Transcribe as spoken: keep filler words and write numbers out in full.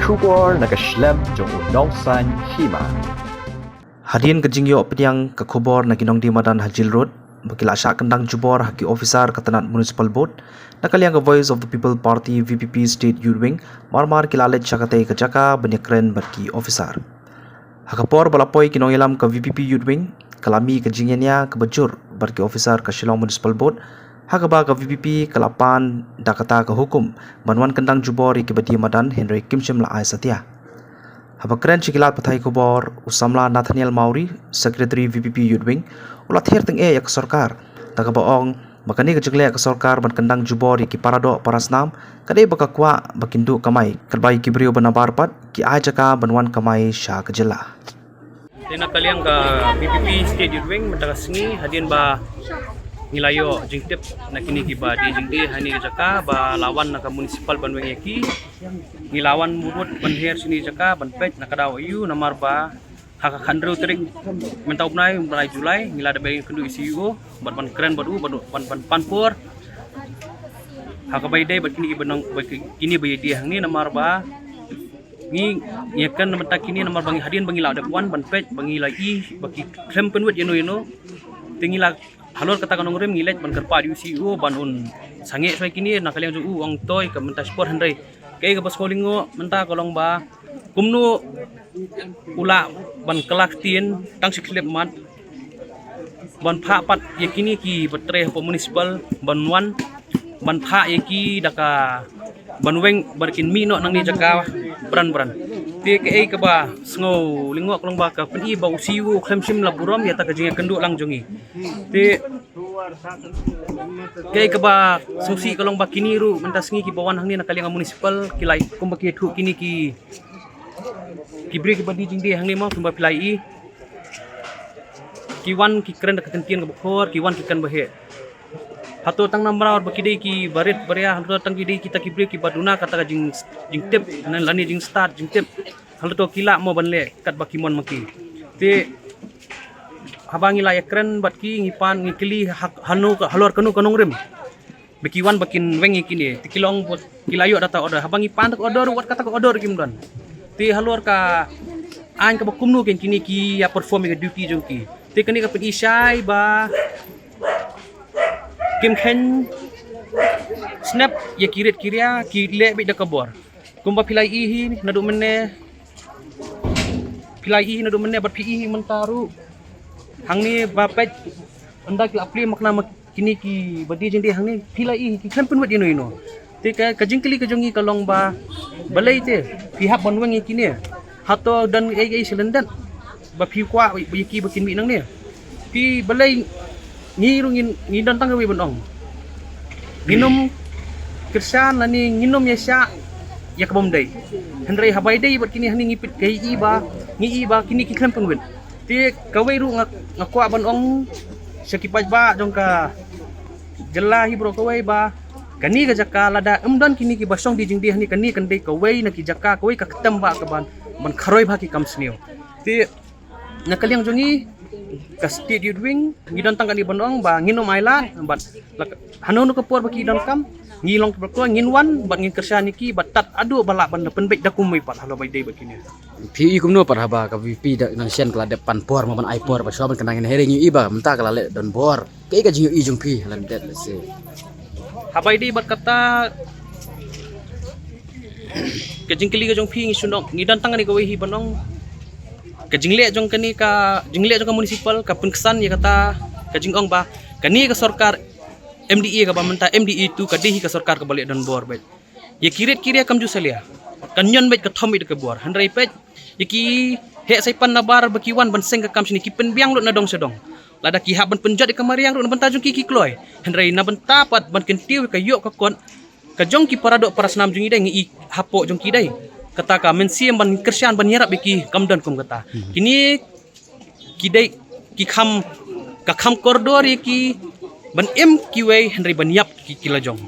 Khubor na ka shlem jong u Nongsaiñ Hima. Hadien ka jingïoh pdiang ka khubor na ki nongdie madan ha Jail Road ba ki la shah kyndang jubor ha ki officer ka tnat Municipal Board, na ka liang ka Voice of the People Party, V P P, State Youth Wing, mar mar ki la leit sha katei ka jaka ban ïakren bad ki officer. Ha ka por ba la poi ki nongïalam ka V P P Youth Wing, ka la mih ka jingïania kaba jur bad ki officer ka Shillong Municipal Board, ha kaba ka V P P ka la pan da kata ka hukum ban wan kyndang jubor ïa kiba die madan, hynrei kim shym la ai satia. Haba kren sha ki lad pathai khubor, u samla Nathaniel Mawrie, Secretary V P P Youth Wing, u la ther tyngeh ïa ka sorkar da kaba ong ba kane ka jingleh ka sorkar ban kyndang jubor ïa ki paradoh parasnam ka dei ba ka kwah ba kin duh kamai, katba ïa ki briew ba nabar pat ki ai jaka ban wan kamai sha ka jylla. Te na ka liang ka V P P State Youth Wing, mynta ka sngi hadien ba ngi la ïoh jingtip na kine kiba die jingdie ha kane ka jaka ba la wan na ka municipal ban weng ïa ki, ngi la wan murut ban her sha kane ka jaka ban peit na ka daw aïu, namar ba ha ka khathynriew tarik mynta u bnai, u bnai July, ngi la dep ïakynduh ïa u C E O bad ban kren bad u, ban, ban, ban pan por ha kaba ïadei bad kine kiba nang, bad ki, kine ba ïadie hangne, namar ba ngi ïakren na bynta kine namar ba ngi, hadien ba ngi la dep wan ban peit ba ngi la ïohi ba ki khlem pynwit ïano ïano. Te ngi la halor kata ka nongrim ngi leit ban kyrpad ïa u C E O ban un sangeh shuwa ïa kine, na ka liang jong u ong to ïa ka mynta shipor, hynrei kaei kaba sngewlyngngoh mynta ka long ba kumno u lah ban kylla ktien tang shi khyllipmat ban phah pat ïa kine kiba trei hapoh municipal ban wan ban phah ïa ki da ka ban weng ba kin mih noh nangne jaka bran bran. Te kaei kaba sngewlyngngoh ka long ba ka pyni ba u C E O khlem shym la burom ïa kata ka jingïakynduh lang jong ngi. Te kaei kaba sngewsih ka long ba kine ruh mynta sngi kiba wan hangne na ka liang municipal ki la kum ba ki ïathuh kine ki, ki briew kiba die jingdie hangne mo, kumba phi la ïohi. Ki wan ki kren da ka kyntien kaba khor, ki wan ki kren ba heh. Hato tang namar ba ki dei kiba rit baria, hato tang ki dei kita ki briew kiba duna kata ka jing, jingtip, lane jingstad jingtip. Hato ki lah mo ban leh katba ki mon ma ki. Te haba ngi la ïakren bad ki, ngi pan, ngi kylli ha, hano ka, halor kano ka nongrim ba ki wan ba kin weng ïa kine, te ki la ong ba ki la ïoh da kata order. Haba ngi pan da ka order, wat kata ka order kim don. Te halor ka aiñ kaba kumno kein kine ki ïa perform ïa ka duty jong ki. Te kane ka pyni shai ba kim kheiñ snep ïa ki rit ki ria, ki leh beit da ka bor. Kumba phi la ïohi naduh mynne, phi la ïohi naduh mynne bad phi ïohi mynta ruh hangne ba peit, ynda ki la plie makna ma kine kiba die jingdie hangne, phi la ïohi ki khlem pynwit ïano ïano. Te ka, ka jingkylli ka jong ngi ka long ba balei te phi hap ban weng ïa kine, hato don ei ei sha lyndet ba phi kwah ïa ki ba kin mih nangne? Te balei ngi ruh ngi, ngi don tang kawei ban ong, ngin ym kyrshan lane ngin ym ïa shah ïa ka bym dei. Hynrei haba ïadei bad kine hangne ngi peit, ngi i ba, ngi i ba kine ki khlem pynwit. Te kawei ruh nga, nga kwah ban ong sha ki paidbah jong ka jylla hi baroh kawei ba kane ka jaka lada ym don kine kiba shong die jingdie hangne, kane kan dei kawei na ki jaka, kawei ka ktem ba ka ban, ban kharoi bha ki kam sniew. Te na ka liang jong ngi ka State Youth Wing, ngi don tang kane ban ong ba ngin ym ailad, bad la ka, hano hano ka por ba ki donkam, ngi long kaba kloi ngin wan bad ngin kyrshan ïa ki bad tad haduh ba lah ban da pynbeit da kumwei pat halor ba ïadei bad kine. Phi i kumno pat haba ka V P da nang shen ka la dep pan por, mo ban ai por ba shuwa ban kyndang, hynrei ngi i ba mynta ka la leh don bor. Kaei ka jingïohi jong phi ha lyndet lehse? Haba ïadei bad kata ka jingkylli ka jong phi, ngi shu ong, ngi don tang kane kawei hi ban ong ka jingleh jong kane ka, jingleh jong ka municipal ka pynksan ïa kata ka jingong ba kane ka sorkar M D A kaba mynta M D A two ka dei hi ka sorkar kaba leh don bor beit. Ïa ki rit ki ria kam ju salia, kan ñion beit, ka thom beit da ka bor. Hynrei peit ïa ki heh saipan nabar ba ki wan ban seng ka kam shane, ki pynbiang lut na dong sha dong. Lada ki hap ban pynjot ïa ka mariang ruh na bynta jong ki ki kloi, hynrei na bynta pat ban kyntiew ïa ka ïoh ka kot ka jong ki paradoh parasnam jong ngi dei, ngi i hapoh jong ki dei kata ka mynsiem ban kyrshan ban ïarap ïa ki, kam don kum kata. Kine ki dei ki kham, ka kham kordor ïa ki ban im kiwei, hynrei ban ïap ki, ki la jong.